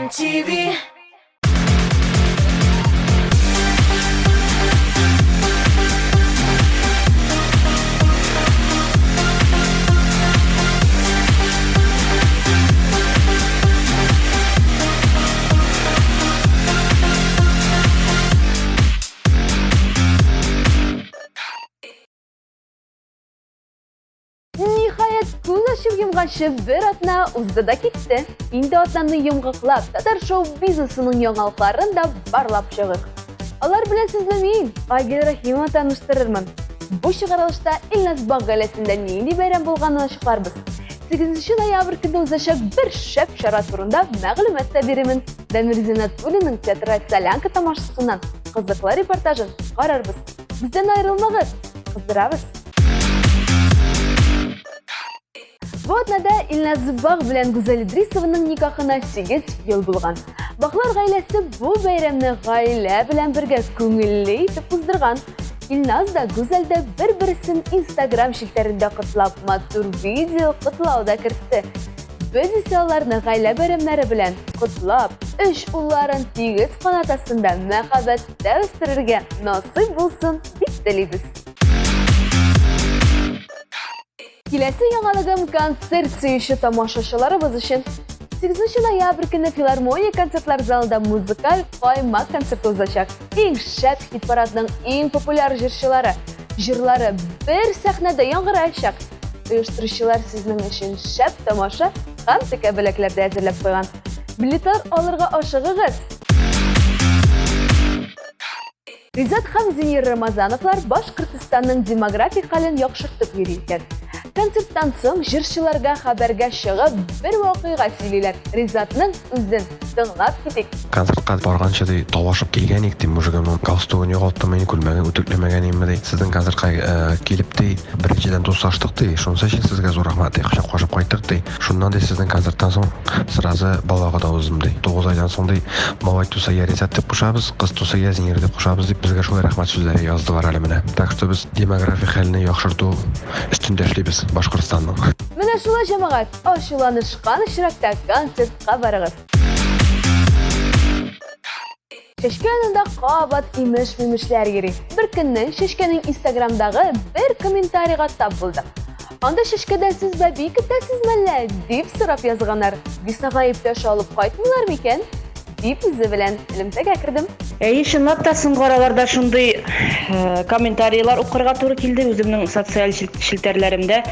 MTV. Ниһаять, күз ачып йомганчы бер атна узды да китте. Инде атнаны йомгаклап, татар шоу-бизнесының яңалыкларын да барлап чыгыйк. Алар белән сезне мин, Айгөл Рәхимова таныштырырмын. Бу чыгарылышта Илназ Баг гаиләсендә нинди бәйрәм булганын ачыкларбыз. 8 ноябрь көне узачак бер шәп чара турында мәгълүмат та бирермен. Дамир Зиннәтуллинның театраль солянка тамашасыннан кызыклы репортажын карарбыз. Бездән аерылмагыз, кыздырабыз. Бу атнада Илназ Баг белән Гүзәл Идрисованың никахына 8 ел булган. Баклар гаиләсе бу бәйрәмне гаилә белән бергә күңелле итеп уздырган. Илназ да Гүзәл дә бер-берсен Инстаграм челтәрендә котлап, матур видео котлау да кертте. Без исә аларны гаилә бәйрәмнәре белән котлап, өч улларын тигез канат астында мәхәббәттә үстерергә насыйп булсын дип телибез. Киләсе яңалыгым концерт сөюче тамашачыларыбыз өчен. 8 ноябрь көне филармония концертлар залында музыкаль каймак концерты узачак. Иң шәп хит-парадның иң популяр җырчылары, җырлары бер сәхнәдә яңгыраячак. Оештыручылар сезнең өчен шәп тамаша һәм текә бүләкләр дә әзерләп куйган. Билетлар алырга ашыгыгыз! Ризат һәм Зинир Рамазановлар Башкортстанның демографик хәлен яхшыртып йөри икән. Концерттан соң җырчыларга хәбәргә чыгып, бер вакыйга сөйлиләр. Ризатның үзен тыңлап китик. Концертка барганчы ди, талашып килгән идек ди, мужигымның галстугын югалттым мин, күлмәген үтүкләмәгән идем ди. Сезнең концертка э, килеп ди, беренчедән дуслаштык ди, шунысы өчен сезгә зур рәхмәт ди, кочаклашып кайттык ди. Шуннан ди сезнең концерттан соң сразу балага да уздым ди. 9 айдан соң ди, малай туса я Ризат дип кушабыз, кыз туса я Зинир дип кушабыз дип безгә шулай рәхмәт сүзләре яздылар әле менә. Так что без демография хәлене яхшырту өстендә эшлибез Башкортстанның. Менә шулай, җәмәгать, ачуланышкан очракта концертка барыгыз. Чәчкә янында кабат имеш-мимешләр йөри. Бер көнне Чәчкәнең Инстаграмдагы бер комментарийга тап булдым. Анда Чәчкәдән сез бәби көтәсез мәллә? дип сорап язганнар. Веснага иптәш алып кайтмыйлар микән? дип үзе белән элемтәгә кердем. Әйе, чынлап та соңгы араларда шундый э, комментарийлар укырга туры килде үземнең социаль челтәрләремдә.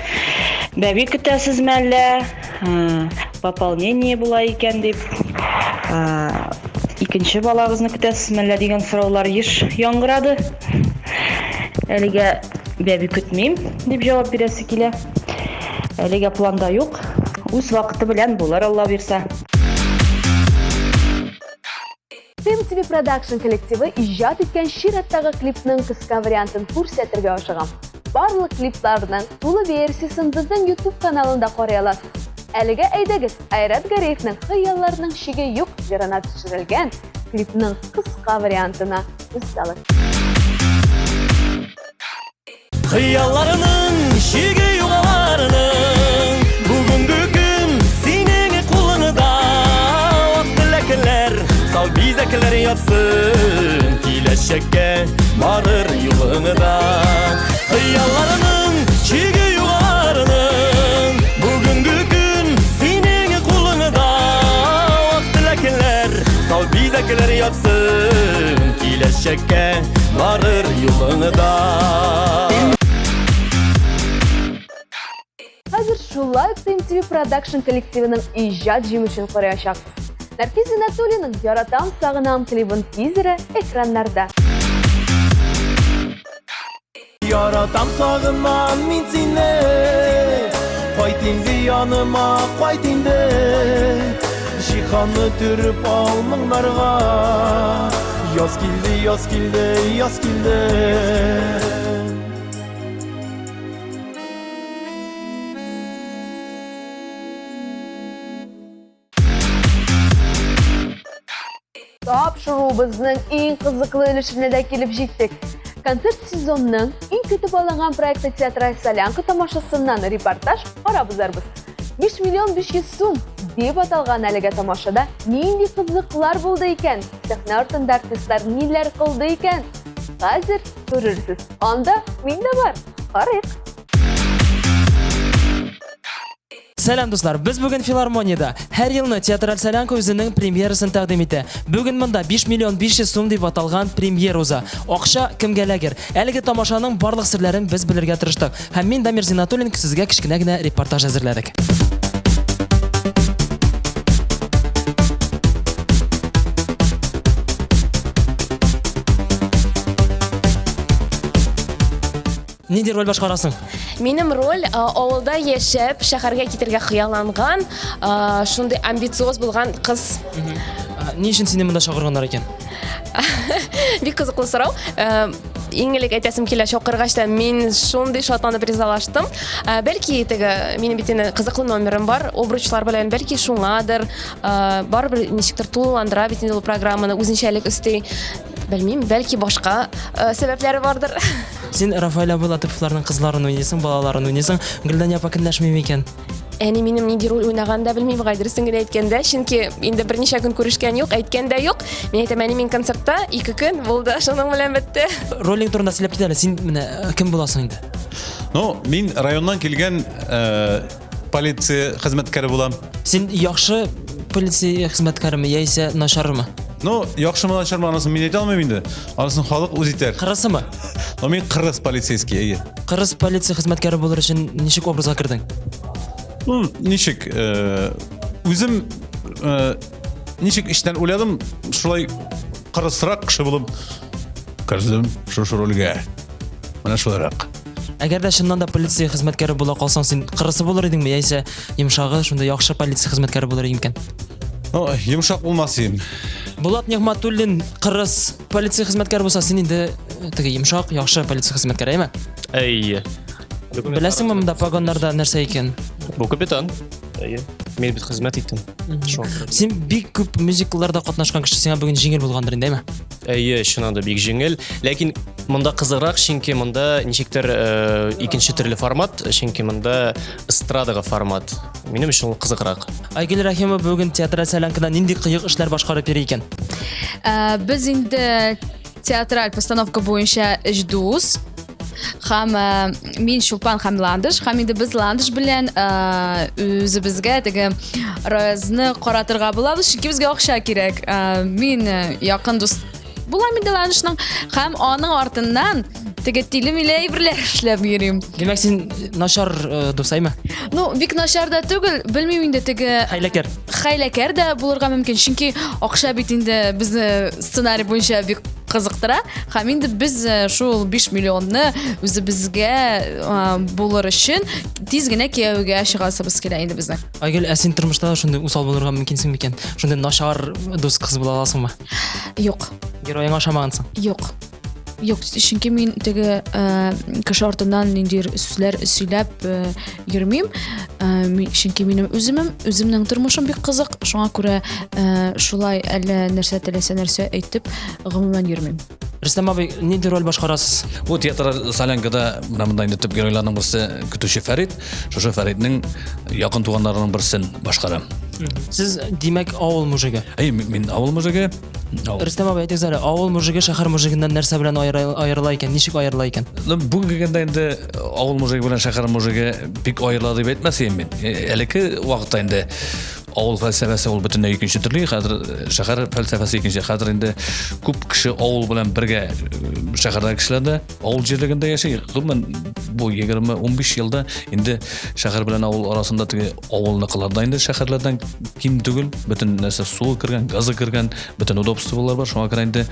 Бәби көтәсезме әллә? Э, пополнение була икән дип. Э, икенче балагызны көтәсезме әллә дигән сораулар еш яңгырады. Әлегә бәби көтмим дип җавап бирәсе килә. Әлегә планда юк. Үз вакыты белән булыр, Алла бирсә. TMTV Production коллективы иҗат иткән чираттагы клипның кыска вариантын күрсәтергә ашыгам. Барлык клипларның тулы версиясен безнең YouTube каналында карый аласыз. Әлегә әйдәгез, Айрат Гареевның Хыялларның чиге юк җырына төшерелгән клипның кыска вариантына күз салыйк. Хыялларының чиге юк аларның. Бүгенге көн синең кулыңда. Ак теләкләр, сал бизәкләр ятсын. Киләчәккә барыр юлыңда. Хыялларының чиге юк аларның. Бүгенге көн синең кулыңда. Ак теләкләр, сал бизәкләр ятсын. Киләчәккә барыр юлыңда. Хәзер шулай ук MTV Production коллективының иҗат җимешен караячакбыз. Нәркиз Зиннәтуллинның Яратам, сагынам клибын тизеры экраннарда. Яратам, сагынам мин сине. Кайт инде яныма, кайт инде. Җиһанны төреп ал моңнарга. Яз килде, яз килде, яз килде. Тапшыруыбызның иң кызыклы өлешенә дә килеп җиттек. Концерт сезонның иң көтеп алынган проекты театраль солянка тамашасыннан репортаж карап узарбыз. 5 миллион 500 сум дип аталган әлеге тамашада нинди кызыклар булды икән? Сәхнә артында артистлар ниләр кылды икән? Хәзер күрерсез. Анда мин дә бар. Карыйк. Сәлам, дуслар! Без бүген филармониядә. Һәр елны Театраль Солянка үзенең премьерасын тәкъдим итә. Бүген монда 5 миллион 500 сум дип аталган премьера уза. Акча кемгә эләгер? Әлеге тамашаның барлык серләрен без белергә тырыштык. Һәм мин, Дамир Зиннатуллин, сезгә кечкенә генә репортаж әзерләдек. Нинди роль башкарасың? Минем роль авылда яшәп, шәһәргә китергә хыялланган, шундый амбициоз булган кыз. Ни өчен сине монда чакырганнар икән? Бик кызыклы сорау. Иң элек әйтәсем килә, чакыргач та мин шундый шатланып ризалаштым. Бәлки теге минем бит инде кызыклы номерым бар, обручлар белән, бәлки шуңадыр. Барыбер ничектер тулыландыра бит инде ул программаны, үзенчәлек өсти. Белмим, бәлки башка сәбәпләре бардыр. Син Рафаэль абый Латыповларның кызларын уйныйсың, балаларын уйныйсың. Гөлдания апа көнләшми микән? Әни минем нинди роль уйнаганын да белми бугай, дөресен генә әйткәндә, чөнки инде берничә көн күрешкән юк, әйткән дә юк. Мин әйтәм, әни, мин концертта ике көн булды, шуның белән бетте. Ролең турында сөйләп кит әле, син менә кем буласың инде? Ну, мин районнан килгән полиция хезмәткәре булам. Син яхшы полиция хезмәткәреме яисә начармы? Ну, яхшымы начармы, анысын мин әйтә алмыйм инде. Анысын халык үз итәр. Кырысымы? Но мин кырыс полицейский, әйе. Кырыс полиция хезмәткәре булыр өчен ничек образга кердең? Ну, ничек, э, үзем э, ничек эчтән уйладым, шулай кырысрак кеше булып кердем шушы рольгә. Менә шулайрак. Әгәр дә чыннан да полиция хезмәткәре була калсаң, син кырысы булыр идеңме, яисә йомшагы, шунда яхшы полиция хезмәткәре булыр идең микән? Ну, йомшак булмас идем. Булат Нигъмәтуллин кырыс полиция хезмәткәре булса, син инде э, теге йомшак, яхшы полиция хезмәткәре, әйме? Әйе. Беләсеңме монда погоннарда нәрсә икән? Бу капитан. Әйе. Мин бит хезмәт иттем. Шуңа күрә. Син бик күп мюзиклларда катнашкан кеше, сиңа бүген җиңел булгандыр инде, әйме? Әйе, чыннан да бик җиңел. Ләкин монда кызыграк, чөнки монда ничектер э, икенче төрле формат, чөнки монда эстрадага формат. Минем өчен ул кызыграк. Айгөл Рәхимова бүген театраль солянкада нинди кыек эшләр башкарып йөри икән? Ә, без инде театраль постановка буенча өч дус һәм ә, мин Чулпан һәм Ландыш һәм инде без Ландыш белән ә, үзебезгә теге Розны каратырга булабыз, чөнки безгә акча кирәк. Ә, мин ә, якын дус булам инде Ландышның һәм аның артыннан теге тиле-миле әйберләр эшләп йөрим. Димәк, син начар э, дус, әйме? Ну, бик начар да түгел, белмим инде теге Хәйләкәр. хәйләкәр дә булырга мөмкин, чөнки акча бит инде безне сценарий буенча бик кызыктыра. Һәм инде без э, шул 5 миллионны үзебезгә э, булыр өчен тиз генә кияүгә чыгасыбыз килә инде безнең. Айгөл, ә син тормышта да шундый усал булырга мөмкинсең микән? Шундый начар дус кыз була аласыңмы? Юк. Героеңа ошамагансың. Юк. Юк, чөнки мин теге э, кеше артыннан ниндидер сүзләр сөйләп э, йөрмим. Э, чөнки минем үземем, үземнең тормышым бик кызык. Шуңа күрә э, шулай әллә нәрсә теләсә нәрсә әйтеп, гомумән йөрмим. Рөстәм абый, нинди роль башкарасыз? Бу театр солянкада менә монда инде төп геройларның берсе көтүче Фәрит. Шушы Фәритнең якын туганнарының берсен башкарам. Сез, димәк, авыл мужигы. Әй, мин авыл мужигы. Рөстәм абый, әйтегез әле, авыл мужигы шәһәр мужигыннан нәрсә белән аерыла икән, ничек аерыла икән? Ну, бүгенге көндә инде авыл мужигы белән шәһәр мужигы бик аерыла дип әйтмәс идем мин. Элекке вакытта инде авыл фәлсәфәсе ул бөтенләй икенче төрле, хәзер шәһәр фәлсәфәсе икенче. Хәзер инде күп кеше авыл белән бергә шәһәрдәге кешеләр дә авыл җирлегендә яши. Гомумән, бу 20-15 елда инде шәһәр белән авыл арасында теге авылныкылар да инде шәһәрләрдән ким түгел. Бөтен нәрсә суы кергән, газы кергән, бөтен удобстволар бар. Шуңа күрә инде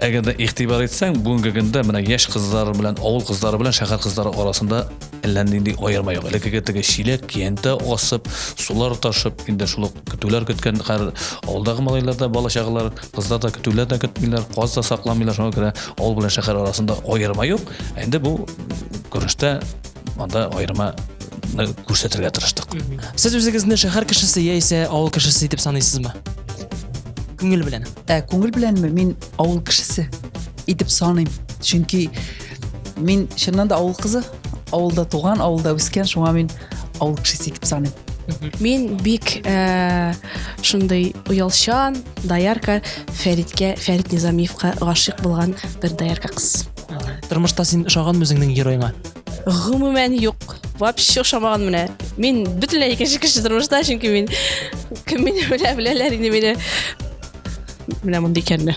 әгәр дә игътибар итсәң, бүгенге көндә менә яшь кызлар белән авыл кызлары белән шәһәр кызлары арасында әллә нинди аерма юк. Элеккеге теге чиләк, киянтә асып, сулар ташып, инде шул ук көтүләр көткән хәзер авылдагы малайлар да, бала чагалар, кызлар да көтүләр дә көтмиләр, каз да сакламыйлар. Шуңа күрә авыл белән шәһәр арасында аерма юк. Ә инде бу күренештә анда аерма күрсәтергә тырыштык. Сез үзегезне шәһәр кешесе яисә авыл кешесе итеп саныйсызмы? Күңел белән. Ә күңел беләнме? Мин авыл кешесе итеп саныйм. Чөнки мин чыннан да авыл кызы, авылда туган, авылда үскән, шуңа мин авыл кешесе итеп саныйм. Мин бик э, шундый оялчан доярка Фәриткә, Фәрит Низамиевка гашыйк булган бер доярка кыз. Тормышта син ошаганмы үзеңнең героеңа? Гомумән юк. Вообще ошамаган менә. Мин бөтенләй икенче кеше тормышта, чөнки мин кем мине белә, беләләр инде мине. Менә мондый икәнне.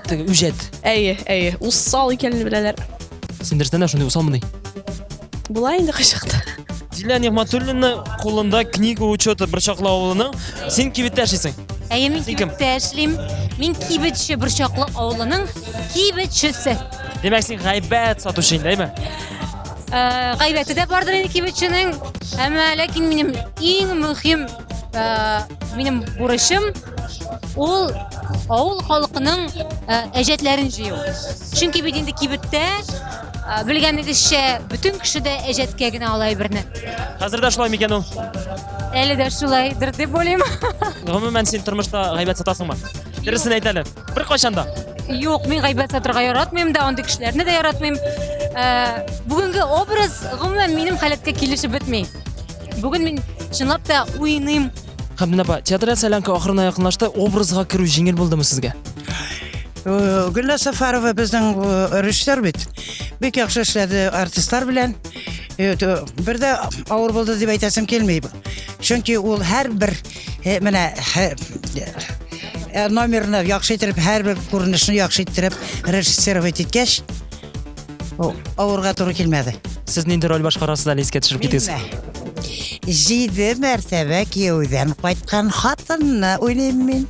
Теге үҗәт. Әйе, әйе, усал икәнне беләләр. Син дөрестән дә шундый усалмыни? Була инде кайчакта. Дилә Нигъмәтуллина кулында книга учета Борчаклы авылының. Син кибеттә эшлисең. Әйе, мин Син кем? кибеттә эшлим. Мин кибетче Борчаклы авылының кибетчесе. Димәк, син гайбәт сатучы инде, әйме? Э, Гайбәте дә бардыр инде кибетченең. Әмма ләкин минем иң мөһим э, минем бурычым ул авыл халкының э, әҗәтләрен җыю. Чөнки бит инде кибеттә э, белгәнегезчә бөтен кеше дә әҗәткә генә ала әйберне. Хәзер дә шулай микән ул? Әле дә шулайдыр дип уйлыйм. Гомумән, син тормышта гайбәт сатасыңмы? Дөресен әйт әле. Беркайчан да. Юк, мин гайбәт сатырга яратмыйм да, андый кешеләрне дә яратмыйм. Э, Бүгенге образ гомумән минем халәткә килешеп бетми. Бүген мин чынлап та уйныйм. Хәмдүнә апа, театраль солянка ахырына якынлашты. Образга керү җиңел булдымы сезгә? Э, Гөлназ Сафарова безнең э, режиссер бит. Бик яхшы эшләде артистлар белән. Э, Бер дә авыр булды дип әйтәсем килми. Чөнки ул һәрбер менә номерны яхшы иттереп, һәрбер күренешне яхшы иттереп режиссировать иткәч, авырга туры килмәде. Сез нинди роль башкарасыз әле искә төшереп китегез. Җиде мәртәбә кияүдән кайткан хатынны уйныйм мин.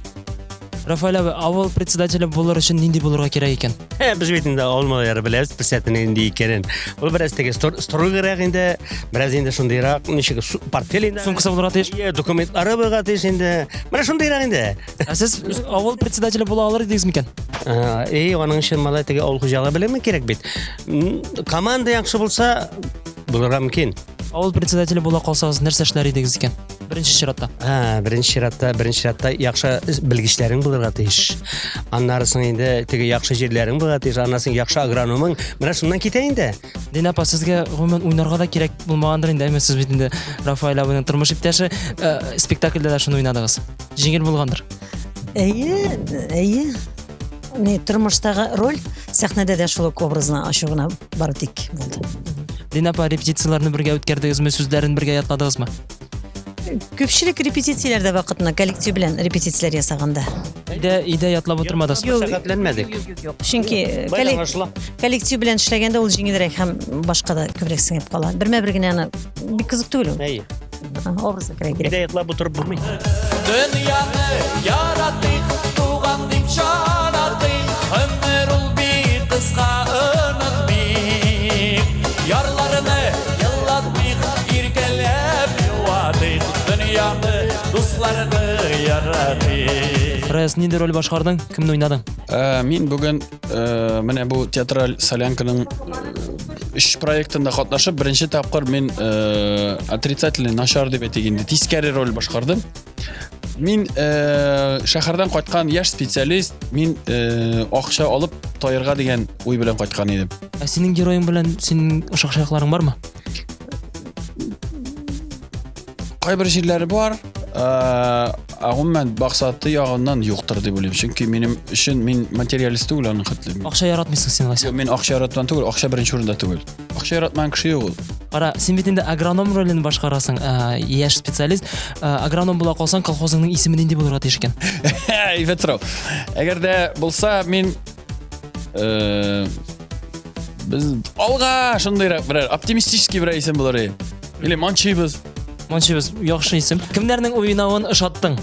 Рафаэль абый, авыл председателе булыр өчен нинди булырга кирәк икән? Без бит инде авыл малайлары беләбез председательнең нинди икәнен. Ул бераз теге строгийрак инде, бераз инде шундыйрак, ничек портфель инде. Сумкасы булырга тиеш. Иә, документлары булырга тиеш инде. Менә шундыйрак инде. Ә сез авыл председателе була алыр идегез микән? Эй, аның өчен малай теге авыл хуҗалыгы белеме кирәк бит. Команда яхшы булса, булырга мөмкин. Авыл председателе була калсагыз, нәрсә эшләр идегез икән? Беренче чиратта. Ә, беренче чиратта, беренче чиратта яхшы белгечләрең булырга тиеш. Аннары соң инде теге яхшы җирләрең булырга тиеш, аннан соң яхшы агрономың. Менә шуннан китә инде. Динә апа, сезгә гомумән уйнарга да кирәк булмагандыр инде, әмма сез бит инде Рафаэль абыйның тормыш иптәше, э, спектакльдә дә шуны уйнадыгыз. Җиңел булгандыр. Әйе, әйе. Ни тормыштагы роль сәхнәдә дә шул ук образны ачу гына бары тик булды. Динә апа, репетицияләрне бергә үткәрдегезме, сүзләрен бергә ятладыгызмы? Күпчелек репетицияләрдә вакытны коллектив белән репетицияләр ясаганда. Өйдә, өйдә ятлап утырмадыгыз. Мәшәкатьләнмәдек. Юк, чөнки э, Бай коллек- аңлашыла. коллектив белән эшләгәндә ул җиңелрәк һәм башка да күбрәк сеңеп кала. Бермә-бер генә аны бик кызык түгел ул. Әйе. Образы керә кирәк. Өйдә ятлап утырып булмый. Дөньяны яратыйк, туган дип җанатыйк, Гомер ул бик кыска, онытмыйк. Ярларны елатмыйк, иркәләп юатыйк, Дөньяны, дусларны яратыйк. Раяз, нинди роль башкардың? Кемне уйнадың? Э, Мин бүген э, менә бу театраль солянканың өч проектында катнашып, беренче тапкыр мин э, отрицательный, начар дип әйтик инде, тискәре роль башкардым. Мин э, шәһәрдән кайткан яшь специалист, мин э, акча алып таерга дигән уй белән кайткан идем. Ә синең героең белән синең ошак якларың бармы? Кайбер җирләре бар, э, ә гомумән максаты ягыннан юктыр дип уйлыйм. Чөнки минем өчен мин материалист түгел аның хәтле. Акча яратмыйсың син алайса. Юк, мин акча яратман түгел, акча беренче урында түгел. Акча яратмаган кеше юк ул. Кара, син бит инде агроном ролен башкарасың, ә, яшь специалист. Ә, агроном була калсаң, колхозыңның исеме нинди булырга тиеш икән? Әйбәт сорау. Әгәр дә булса, мин э, без алга шундыйрак берәр оптимистический берәр исем булыр иде. Или Манчибыз. Манчибыз, яхшы исем. Кемнәрнең уйнавын ошаттың?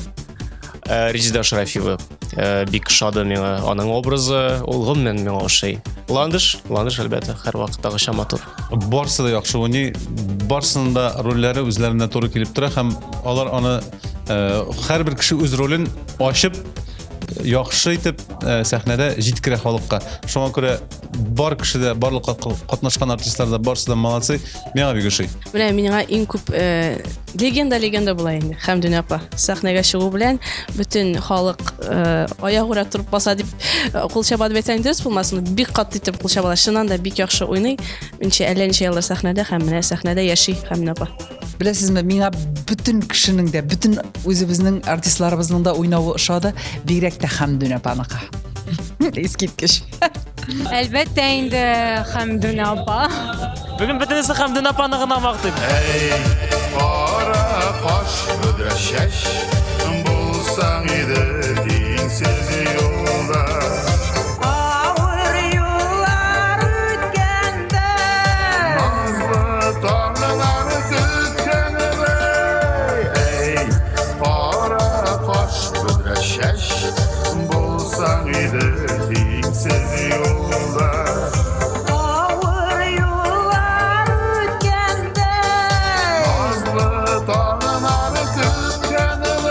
Э, Резеда Шарафиева. Э, Бик ошады миңа аның образы, ул гомумән миңа ошый. Ландыш, Ландыш әлбәттә, һәрвакыттагыча матур. Барсы да яхшы уйный, барсының да рольләре үзләренә туры килеп тора һәм алар аны э, һәрбер кеше үз ролен ачып яхшы итеп сәхнәдә җиткерә халыкка. Шуңа күрә бар кеше дә, барлык катнашкан артистлар да барсы да молодцы. Миңа бик ошый. Менә миңа иң күп э, легенда легенда була инде Хәмдүнә апа. Сәхнәгә чыгу белән бөтен халык э, аягүрә торып баса дип э, кул чаба дип әйтсәң дөрес булмасын, бик каты итеп кул чабалар. Чыннан да бик яхшы уйный. Ничә әллә ничә еллар сәхнәдә һәм менә сәхнәдә яши Хәмдүнә апа. Беләсезме, миңа бөтен кешенең дә, бөтен үзебезнең артистларыбызның да уйнавы ошады, бигрәк тә Хәмдүн апаныкы. Искиткеч. Әлбәттә инде Хәмдүн апа. Бүген бөтенесе Хәмдүн апаны гына мактый. Әй, кара каш, бөдрә чәч, булсаң иде тиңсез юлда. Авыр юллар үткәндә, Назлы таңнар көткәндә, әй, кара каш, бөдрә чәч, булсаң иде тиңсез юлда. Авыр юллар үткәндә, Назлы таңнар көткәндә.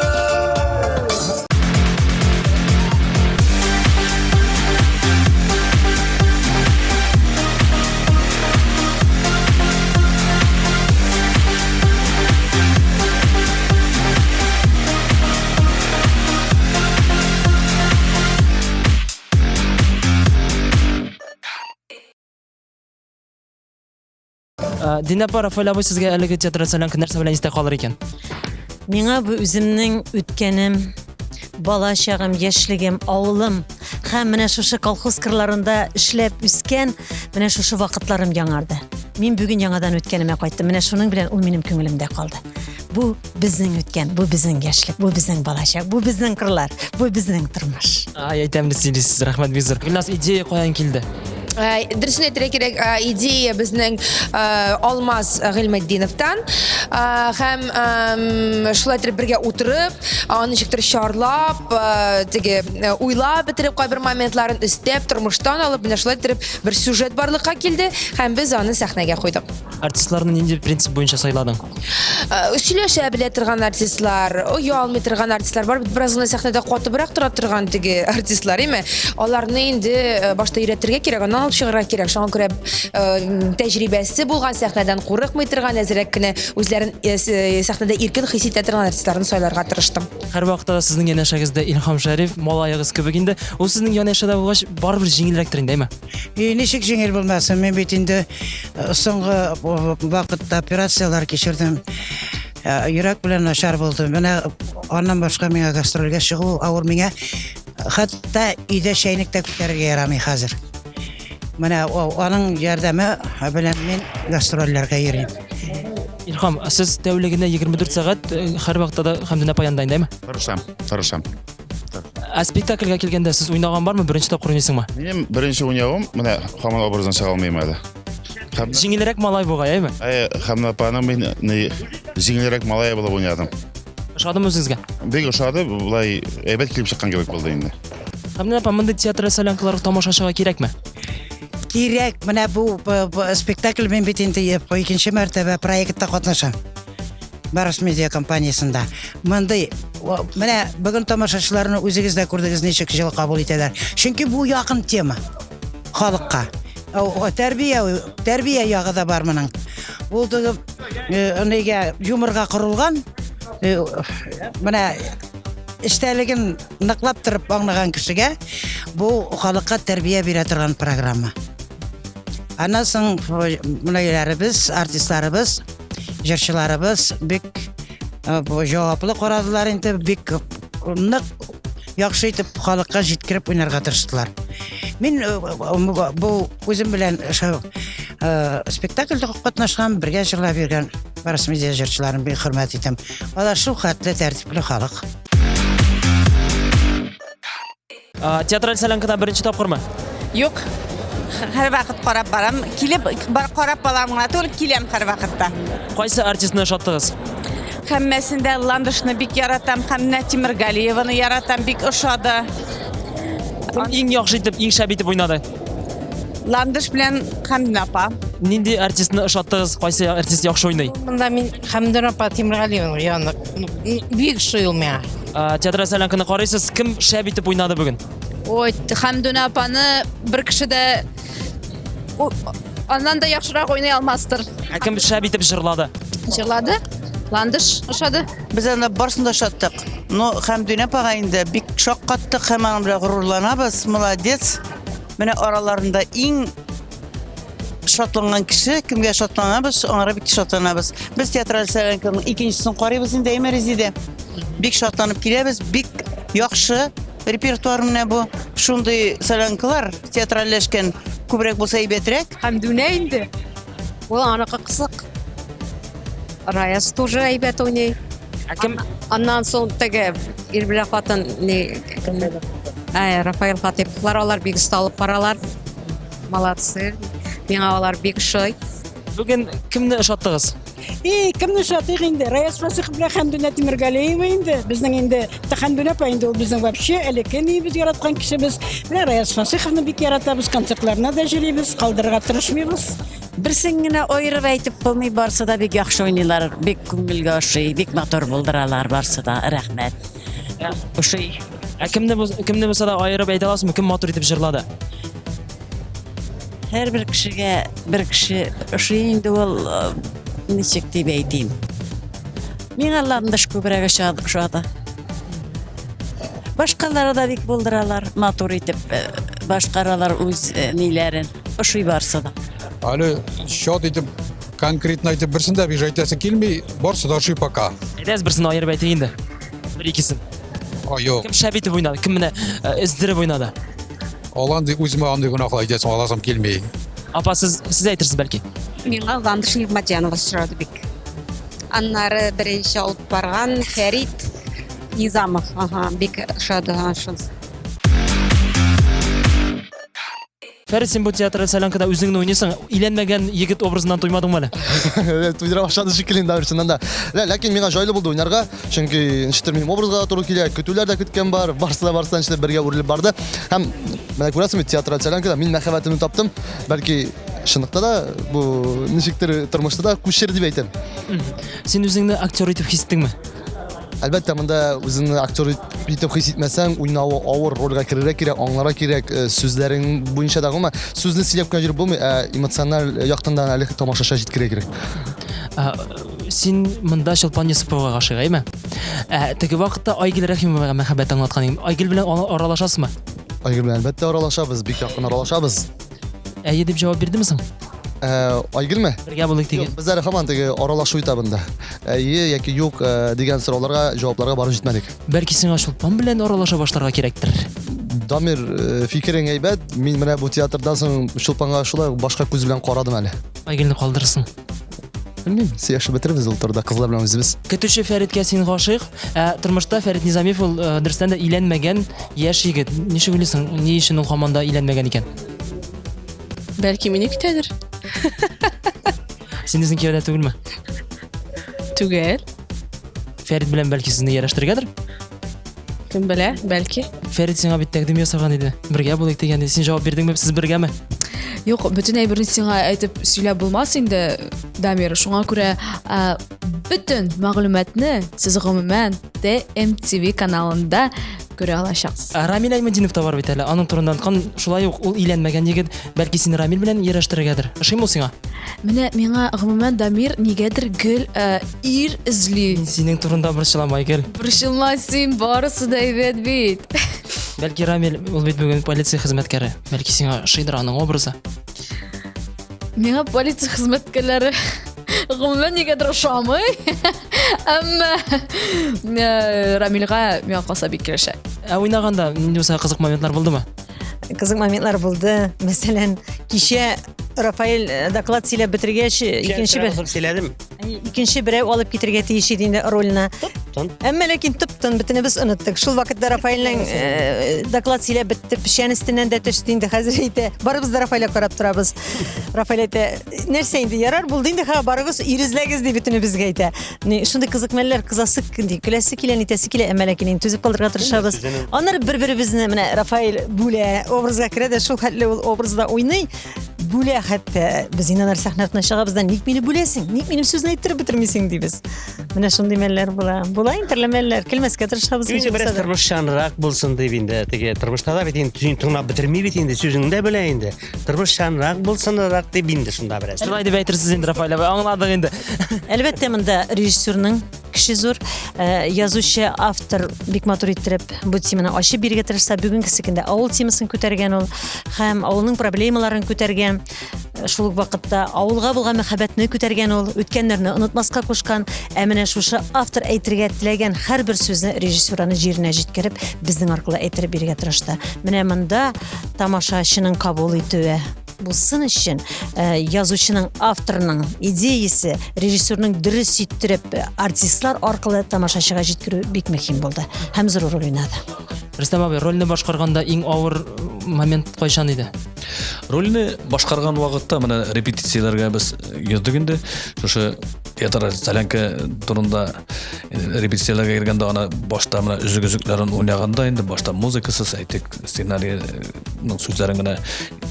Динә апа, Рафаэль абый сезгә әлеге театраль солянка нәрсә белән истә калыр икән? Миңа бу үземнең үткәнем, бала чагым, яшьлегем, авылым һәм менә шушы колхоз кырларында эшләп үскән менә шушы вакытларым яңарды. Мин бүген яңадан үткәнемә кайттым. Менә шуның белән ул минем күңелемдә калды. Бу безнең үткән, бу безнең яшьлек, бу безнең балачак, бу безнең кырлар, бу безнең тормыш. Ай, әйтәм дә сөйлисез, рәхмәт бик зур. Гөлназ, идея каян килде? Дөресен әйтергә кирәк, идея безнең Алмаз Гыйльметдиновтан һәм шулай итеп бергә утырып, аны ничектер чарлап, теге уйлап бетереп кайбер моментларын өстәп, тормыштан алып, менә шулай итеп бер сюжет барлыкка килде һәм без аны сәхнәгә куйдык. Артистларны нинди принцип буенча сайладың? Сөйләшә белә торган артистлар, оялмый торган артистлар бар бит, бераз гына сәхнәдә катыбрак тора торган теге артистлар, име? Аларны инде башта өйрәтергә кирәк, аннан алып чыгарга кирәк. Шуңа күрә тәҗрибәсе булган, сәхнәдән курыкмый торган, әзрәк кенә үзләрен сәхнәдә иркен хис итә торган артистларны сайларга тырыштым. Һәрвакытта да сезнең янәшәгездә Илһам Шәриф, малаегыз кебек инде. Ул сезнең янәшәдә булгач, барыбер җиңелрәктер инде, әйме? И, ничек җиңел булмасын, мин бит инде соңгы вакытта операцияләр кичердем. Йөрәк белән начар булды. Менә аннан башка миңа гастрольгә чыгу авыр миңа. Хәтта өйдә чәйнек тә күтәрергә ярамый хәзер. Менә аның ярдәме белән мин гастрольләргә йөрим. Илһам, сез тәүлегенә 24 сәгать һәрвакытта да Хәмдүнә апа янында инде, әйме? Тырышам, тырышам. Ә спектакльгә килгәндә сез уйнаган бармы? Беренче тапкыр уйныйсыңмы? Минем беренче уйнавым, менә һаман образдан чыга алмыйм әле. Һәм Җиңелрәк малай бугай, әйме? Әйе, Хәмдүнә апаның мин ни җиңелрәк малай булып уйнадым. Ошадымы үзегезгә? Бик ошады, болай әйбәт килеп чыккан кебек булды инде. Хәмдүнә апа, мондый театраль солянкалар тамашачыга кирәкме? Кирәк, менә бу спектакль мин бит инде икенче мәртәбә проектта катнашам. Барс медиа компаниясендә. Мондый менә бүген тамашачыларны үзегез дә күрдегез ничек җылы кабул итәләр. Чөнки бу якын тема халыкка. Тәрбия, тәрбия ягы да бар моның. Ул теге нигә юморга корылган менә эчтәлеген ныклап торып аңлаган кешегә бу халыкка тәрбия бирә торган программа. Аннан соң менәләребез, артистларыбыз Җырчыларыбыз бик җаваплы карадылар инде, бик нык яхшы итеп халыкка җиткереп уйнарга тырыштылар. Мин бу үзем белән спектакльдә катнашкан, бергә җырлап йөргән Барс медиа җырчыларын бик хөрмәт итәм. Алар шул хәтле тәртипле халык. Театраль солянкада беренче тапкырмы? Юк. Һәрвакыт карап барам. Килеп бар карап балам гына түгел, киләм һәрвакытта. Кайсы артистны ошаттыгыз? Һәммәсен дә Ландышны бик яратам, һәм менә Тимергалиеваны яратам, бик ошады. Кем иң яхшы итеп, иң шәп итеп уйнады? Ландыш белән Хәмдүнә апа. Нинди артистны ошаттыгыз? Кайсы артист яхшы уйный? Монда мин Хәмдүнә апа Тимергалиеваның янына бик ошый ул миңа. Театраль солянканы карыйсыз, кем шәп итеп уйнады бүген? Ой, Хәмдүнә апаны бер кеше дә аннан да яхшырак уйный алмастыр. Ә кем шәп итеп җырлады? Җырлады. Ландыш ошады. Без аны барысын да ошаттык. Но Хәмдүнә апага инде бик шаккаттык һәм аның белән горурланабыз. Молодец. Менә араларында иң шатланган кеше, кемгә шатланабыз, аңара бик шатланабыз. Без театраль солянканың икенчесен карыйбыз инде, әйме Резидә. Бик шатланып киләбез, бик яхшы репертуар менә бу. Шундый солянкалар театральләшкән күбрәк булса әйбәтрәк. Хәмдүнә инде. Ул аныкы кызык. Раяз тоже әйбәт уйный. Ә кем? Аннан соң теге ир белән хатын ни Ә, Рафаэль Хатыйповлар алар бик оста алып баралар. Молодцы. Миңа алар бик ошый. Бүген кемне ошаттыгыз? И, кемне ошатыйк инде? Раяз Фасихов белән Хәмдүнә Тимергалиева инде. Безнең инде Хәмдүнә апа инде ул безнең вообще элекке ниебез яраткан кешебез. Менә Раяз Фасиховны бик яратабыз, концертларына да йөрибез, калдырырга тырышмыйбыз. Берсен генә аерып әйтеп булмый, барсы да бик яхшы уйныйлар, бик күңелгә ошый, бик матур булдыралар барсы да, рәхмәт. Ошый. Ә кемне кемне булса да аерып әйтә аласызмы? Кем матур итеп җырлады? Һәрбер кешегә бер кеше ошый инде ул, э, ничек дип әйтим. Миңа Ландыш күбрәк ошады. Башкалары да бик булдыралар, матур итеп э, башкаралар үз э, ниләрен. Ошый барсы да. Әле счет итеп конкретно әйтеп берсен дә бик әйтәсе килми, барсы да ошый пока. Әйдәгез берсен аерып әйтик инде. Бер икесен. Ай, юк. Кем шәп итеп уйнады? Кем менә өздереп уйнады? Аландый үземә андый гөнаһлы әйтәсем, аласым килми. Апа, сез сез әйтерсез бәлки. Миңа Ландыш Нигъмәтҗанова сорады бик. Аннары беренче алып барган Фәрит Низамов, ага, бик ошады шунысы. Фәрит, син бу театраль солянкада үзеңне уйныйсың. Өйләнмәгән егет образыннан туймадыңмы әле? Туйдыра башлады шикелле инде, чыннан да. Ләкин миңа җайлы булды уйнарга, чөнки ничектер минем образга да туры килә, көтүләр дә көткән бар, барысы да барысы да ничектер бергә үрелеп барды. Һәм менә күрәсең бит, театраль солянкада мин мәхәббәтемне таптым. Бәлки чынлыкта да бу ничектер тормышта да күчер дип әйтәм. Син үзеңне актер итеп хис иттеңме? Әлбәттә, монда үзеңне актер итеп хис итмәсәң, уйнавы авыр, рольгә керергә кирәк, аңларга кирәк, э, сүзләрең буенча да гомумән сүзне сөйләп кенә йөреп булмый, ә эмоциональ яктан да әле тамашачыга җиткерергә кирәк. Син монда Чулпан Йосыповага гашыйк, әйме? Ә теге вакытта Айгөл Рәхимовага мәхәббәт аңлаткан идең. Айгөл белән аралашасызмы? Айгөл белән әлбәттә аралашабыз, бик якын аралашабыз. Әйе дип җавап бирдеме соң? Ә, Айгөлме? Бергә булыйк дигән. Без әле һаман теге аралашу этабында. Әйе яки юк э, дигән сорауларга җавапларга барып җитмәдек. Бәлки сиңа Чулпан белән аралаша башларга кирәктер? Дамир, э, фикерең әйбәт. Мин менә бу театрдан соң Чулпанга шулай ук башка күз белән карадым әле. Айгөлне калдырырсың. Белмим, сөйләшеп бетербез ул турыда кызлар белән үзебез. Көтүче Фәриткә син гашыйк, ә тормышта Фәрит Низамиев ул э, дөрестән дә өйләнмәгән яшь егет. Ничек уйлыйсың, ни өчен ул һаман да өйләнмәгән икән? Бәлки мине көтәдер. Син үзең кияүдә түгелме? Түгел. Фәрит белән бәлки сезне ярәштергәдер? Кем белә, бәлки. Фәрит сиңа бит тәкъдим ясаган иде. Бергә булыйк дигән иде. Син җавап бирдеңме? Сез бергәме? Юк, бөтен әйберне сиңа әйтеп сөйләп булмас инде, Дамир. Шуңа күрә ә, бөтен мәгълүматны сез гомумән TMTV каналында күрә алачаксыз. Ә, Рамил Аймадинов та бар бит әле. Аның турында оныткан. Шулай ук ул өйләнмәгән егет. Бәлки сине Рамил белән ярәштерергәдер. Ошыймы ул сиңа? Менә миңа гомумән Дамир нигәдер гел ә, ир эзли. Мин синең турында борчылам, Айгөл. Борчылма син, барысы да әйбәт бит. Бәлки Рамил, ул бит бүген полиция хезмәткәре. Бәлки сиңа ошыйдыр аның образы. Миңа полиция хезмәткәрләре гомумән нигәдер ошамый. Әмма э, Рамилгә миңа калса бик килешә. Ә уйнаганда нинди булса кызык моментлар булдымы? Кызык моментлар булды. Мәсәлән, кичә Рафаэль э, доклад сөйләп бетергәч, э, икенче бер сөйләдем. Икенче берәү алып китергә тиеш иде инде рольне. Тын. Әмма ләкин тып-тын бөтенебез оныттык. Шул вакытта Рафаэльнең э, доклад сөйләп бетте, печән өстеннән дә төште инде хәзер әйтә. Барыбыз да Рафаэльгә карап торабыз. Рафаэль әйтә, нәрсә инде, ярар булды инде, ха, барыгыз ир эзләгез ди бөтенебезгә әйтә. Ни, шундый кызык мәлләр, кызасы, ди, көләсе килә, нитәсе килә, әмма ләкин инде түзеп калырга тырышабыз. Аннары бер-беребезне менә Рафаэль бүлә, образга керә дә шул хәтле ул образда уйный. Бүлә хәтта. Без инде аннары сәхнә артына чыгабыз да, ник мине бүләсең? Ник минем сүзне әйттереп бетермисең дибез. Менә шундый мәлләр була. Була инде төрле мәлләр. Көлмәскә тырышабыз. Инде ничек бераз булса да. тормышчанрак булсын дип инде теге тормышта да бит инде син тыңлап бетерми бит инде сүзеңне дә белә инде. Тормышчанрак булсынрак дип инде шунда бераз. Шулай дип әйтерсез инде, Рафаэль абый, аңладык инде. Әлбәттә, монда режиссерның көче зур. Э, язучы, автор бик матур иттереп бу теманы ачып бирергә тырышса, бүгенгесе көндә авыл темасын күтәргән ул һәм авылның проблемаларын күтәргән. Э, шул ук вакытта авылга булган мәхәббәтне күтәргән ул, үткәннәрне онытмаска кушкан. Ә менә шушы автор әйтергә теләгән һәрбер сүзне режиссер аны җиренә җиткереп, безнең аркылы әйттереп бирергә тырышты. Менә монда тамашачының кабул итүе булсын өчен э, язучының, авторның идеясе, режиссерның дөрес иттереп э, артистлар аркылы тамашачыга җиткерү бик мөһим булды һәм зур роль уйнады. Рөстәм абый, рольне башкарганда иң авыр момент кайчан иде? Рольне башкарган вакытта менә репетицияләргә без йөрдек инде. Шушы театр солянка турында репетицияләргә йөргәндә аны башта менә өзек-өзекләрен уйнаганда инде башта музыкасыз, әйтик, сценарийның сүзләрен генә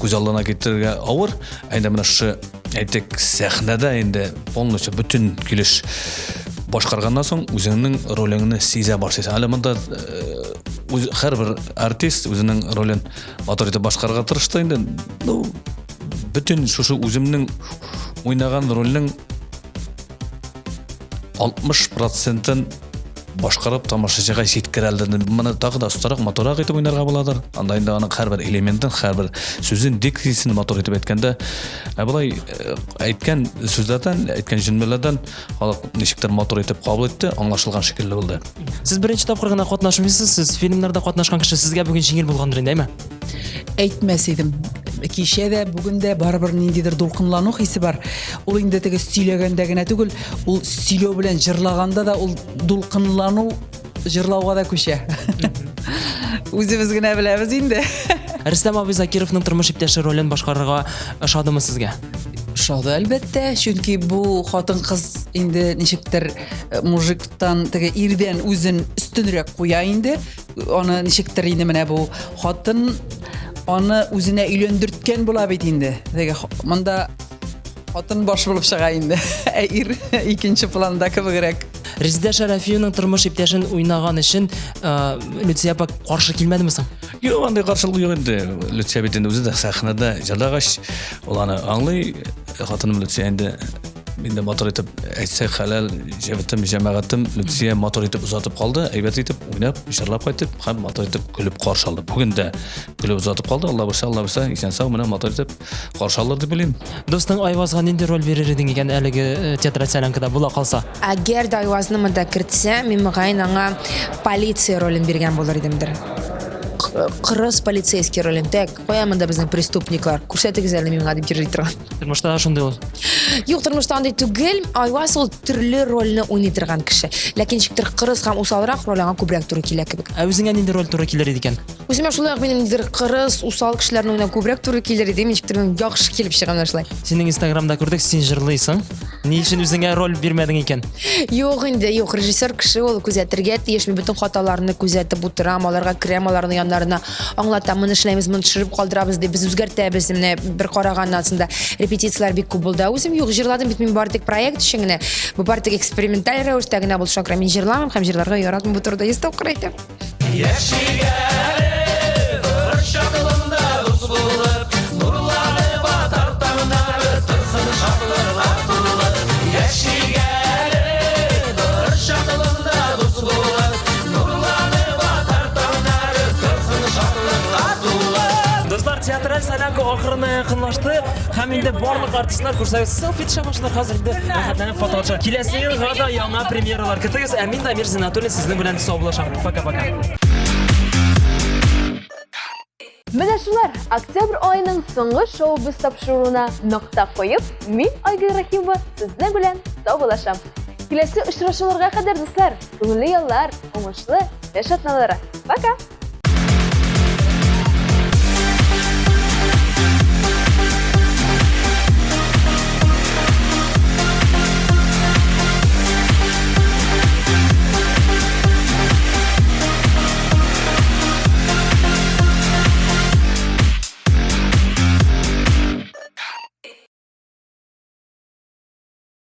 күз алдына китерергә авыр. Ә инде менә шушы, әйтик, сәхнәдә инде полностью бөтен килеш башкарганнан соң үзеңнең ролеңне сизә башлыйсың. Әле монда үз, һәрбер артист үзенең ролен матур итеп башкарырга тырышты инде. Ну, бөтен шушы үземнең уйнаган рольнең 60 процентын башкарып тамашачыга җиткерә алдым. Моны тагы да остарак, матуррак итеп уйнарга буладыр. Анда инде аның һәрбер элементын, һәрбер сүзен, дикциясен матур итеп әйткәндә, ә болай э, әйткән сүзләрдән, әйткән җөмләләрдән халык ничектер матур итеп кабул итте, аңлашылган шикелле булды. Сез беренче тапкыр гына катнашмыйсыз, сез фильмнарда катнашкан кеше, сезгә бүген җиңел булгандыр инде, әйме? Әйтмәс идем. Кичә дә, бүген дә барыбер ниндидер дулкынлану хисе бар. Ул инде теге сөйләгәндә генә түгел, ул сөйләү белән җырлаганда да ул дулкынлану җырлауга да күчә. Үзебез генә беләбез инде. Рөстәм абый Закировның тормыш иптәше ролен башкарырга ошадымы сезгә? Ошады, әлбәттә, чөнки бу хатын-кыз инде ничектер э, мужиктан, теге ирдән үзен өстенрәк куя инде. Аны ничектер инде менә бу хатын аны үзенә өйләндерткән була бит инде. Теге монда хатын баш булып чыга инде. Ә ир икенче планда кебегрәк. Резидә Шәрәфиевның тормыш иптәшен уйнаган өчен э, Люция апа каршы килмәдеме соң? Юк, андый каршылык юк инде. Люция бит инде үзе дә сәхнәдә җырлагач, ул аны аңлый. Хатыным Люция инде инде матур итеп әйтсәк, хәләл җефетем, җәмәгатем Люция матур итеп озатып калды, әйбәт итеп уйнап, җырлап кайтып һәм матур итеп көлеп каршы алды. Бүген дә көлеп озатып калды. Алла боерса, Алла боерса, исән-сау менә матур итеп каршы алыр дип уйлыйм. Дустың Айвазга нинди роль бирер идең икән әлеге э, театраль солянкада була калса? Әгәр дә Айвазны монда кертсә, мин мөгаен аңа полиция ролен биргән булыр идемдер. Кырыс полицейский ролен. Так, кая монда безнең преступниклар? Күрсәтегез әле миңа дип йөри торган. Тормышта да шундый ул. Юк, тормышта андый түгел. Айваз ул төрле рольне уйный торган кеше. Ләкин ничектер кырыс һәм усалрак роль аңа күбрәк туры килә кебек. Ә үзеңә нинди роль туры килер иде икән? Үземә шулай ук минем ниндидер кырыс, усал кешеләрне уйнау күбрәк туры килер иде. Ничектер мин яхшы килеп чыга менә шулай. Синең Инстаграмда күрдек, син җырлыйсың. Ни өчен үзеңә роль бирмәдең икән? Юк инде, юк, режиссер кеше ул күзәтергә тиеш. Мин бөтен хаталарны күзәтеп утырам, аларга керәм, аларның яннарына аңлатам, моны эшләйбез, моны төшереп калдырабыз дип без үзгәртәбез. Менә бер караганнан соң да репетицияләр бик күп булды. Үзем юк, җырладым бит мин бары тик проект өчен генә. Бу бары тик эксперименталь рәвештә генә булды. Шуңа күрә мин җырламыйм һәм җырларга яратмыйм. Бу турыда 100 тапкыр әйтәм. Яшик әле, тырыш дус булып, нурланып атар таңнары, торсын шатлыклар тулы. Яшик әле, тырыш дус булып, нурланып атар таңнары, торсын шатлыклар тулы. Дуслар, театраль солянка ахырына якынлашты һәм инде барлык артистлар күрсәгез селфи төшә башлады хәзер инде рәхәтләнеп фото төшә. Киләсе елга да яңа премьералар көтегез. Ә мин Дамир Зиннатуллин сезнең белән саубуллашам. Пока-пока. Менә шулар, октябрь аеның соңгы шоу-без тапшыруына нокта куеп, мин, Айгөл Рәхимова, сезнең белән саубуллашам. Киләсе очрашуларга кадәр, дуслар, күңелле яллар, уңышлы эш атналары. Пока!